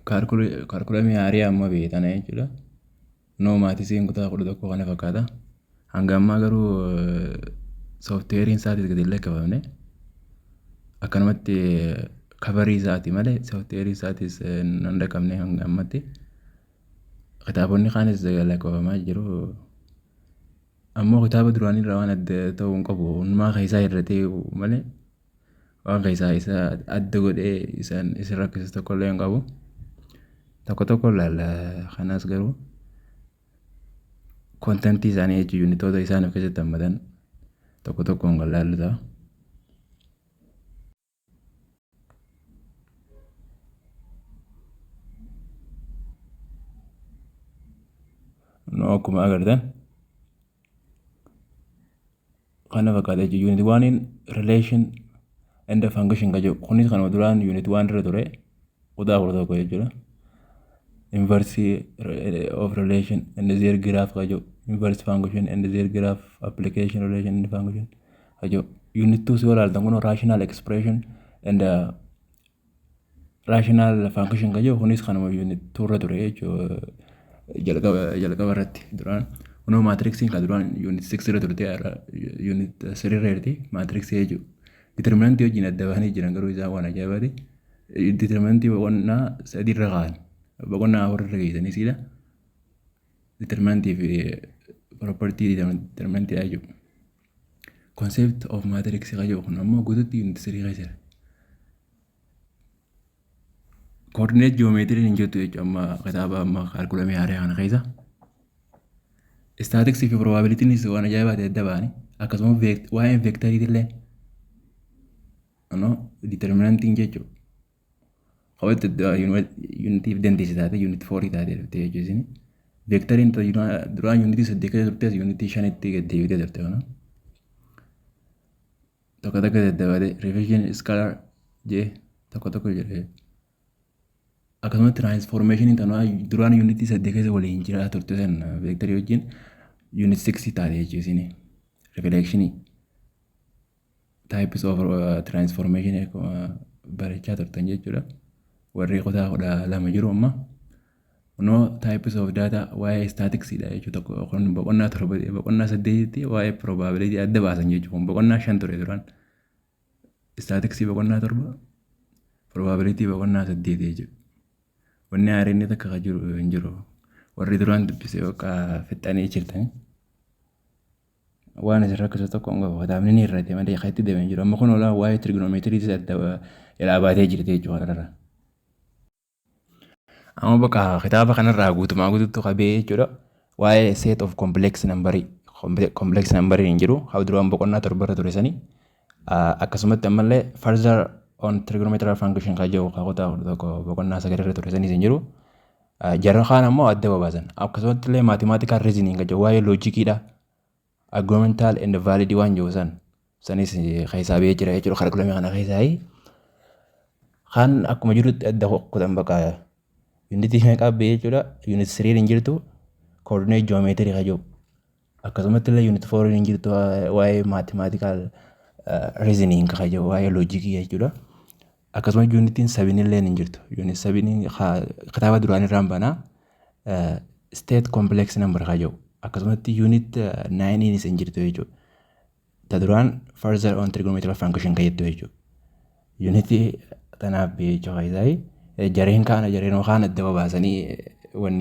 Curriculumii haaraa amma ba'e tana jechuudha. No, mathsiin kutaa 11 kana fakkaata. Hanga ammaa garuu softwareiin isaatis gadi hin lakkifamne. Akkanumatti coverii isaati malee softwareii isaatis hin dhaqqabne hanga ammatti. Kitaabonni kaanis lakkifamaa jiru. Ammoo kitaaba duraanii irraa waan adda ta'uu hin qabu. Hundumaa keessaa hir'atee malee waan keessaa isa adda godhee isaan isin rakkisu tokko illee hin qabu. Tokko tokko ilaalla, kanas garuu contentii isaanii jechuun unitoota isaan of keessatti hammatan tokko tokkoon kan laallu ta'a. No, akkuma agartan kana fakkaata jechuudha. Unit oneiin relation and function kan jedhu kunis kanuma duraan unit one irra ture, kutaa 11 jechuudha. Inverse of relation and their graph kan jedhu, inverse function and their graph, application relation and function kan jedhu. Unit two si ilaaltan kun rational expression and rational function kan jedhu kunis kanuma unit two irra ture jechuudha. Jalqaba irratti duraan kunoo matrixiin kan duraan unit six irra turte unit three irra jirti matrixii jechuudha. Determinantii wajjin adda bahanii jiran garuu isaan waan ajaa'ibaati. Determinantii boqonnaa sadii irra kaa'an, boqonnaa afur irra geessanii siidha. Determinantii fi property determinantii jechuudha. Concept of matrix kan jedhu kun ammoo guututti unit three keessa jira. Coordinate geometry hin jirtu jechuudha amma kitaaba amma curriculumii haaraa kana keessa. Statisticsii fi probabilitynis waan ajaa'ibaati adda ba'anii, akkasuma waa'een vectoriitillee no determinantiin jechuudha. Kophaatti unitiif dandeessi taate unit fourii taatee dhufte jechuudha isin. Vectoriin duraan unitii saddeet keessa turtes unitii shanitti gad deebitee turte kana. Tokko tokko daddabalee revision scalar jee tokko tokko jedhee. Akkasuma transformationiin tanaa duraan unitii saddeet keessa waliin jiraa turte san vectorii wajjin unit sixii taate jechuudha isin. Reflectionii. Types of transformation akkuma barachaa turtan jechuudha. Warri kutaa 12 jiru amma. Kunoo types of data waa'ee statisticsiidha jechuudha. Tokko kun boqonnaa torba, boqonnaa saddeetitti waa'ee probability adda baasan jechuudha. Kun boqonnaa shan ture duraan. Statisticsii boqonnaa torba, probability boqonnaa saddeeti jechuudha. Wanni haaraan takka kan jiru hin jiru. Warri duraan dubbise bakka fixxanii jirtanii. Waan isin rakkisu tokko hin qabu. Kitaabni ni irratti malee kan itti deemee jiru. Amma kun olaa waa'ee trigonometriitis adda jalaa baatee jirti jechuudha kanarra. Amma bakka kitaaba kanarraa guutumaa guututti qabee jechuudha. Waa'ee set of complex numberii, complex numberii hin jiru. Haa, duraan boqonnaa torba irra ture sanii. Akkasumatti ammallee further on trigonometrical function kan jedhu kutaa 11 boqonnaa sagal irra ture sanis hin jiru. Jarra kaan ammoo adda babaasan. Akkasumatti illee mathematical reasoning kan jedhu waa'ee logiciidha. Argumental and valid waan jiru san sanis keessaa ba'ee jira jechuudha curriculumii kana keessaa. Kaan akkuma jirutti adda kutan, bakka unitii meeqaa ba'ee jechuudha. Unit three hin jirtu, coordinate geometry kan jedhu. Akkasumatti illee unit four hin jirtu, waa'ee mathematical reasoning kan jedhu, waa'ee logicii jechuudha. Akkasuma unitiin seven illee hin jirtu. Unit seveniin kitaaba duraan irraan banaa state complex number kan jedhu. Akkasumatti unit nineiinis hin jirtu jechuudha. Ta duraan further on trigonometrical function kan jettu jechuudha. Unitii tanaaf jechuudha. Jareen kaan jareen kaan adda babaasanii wanni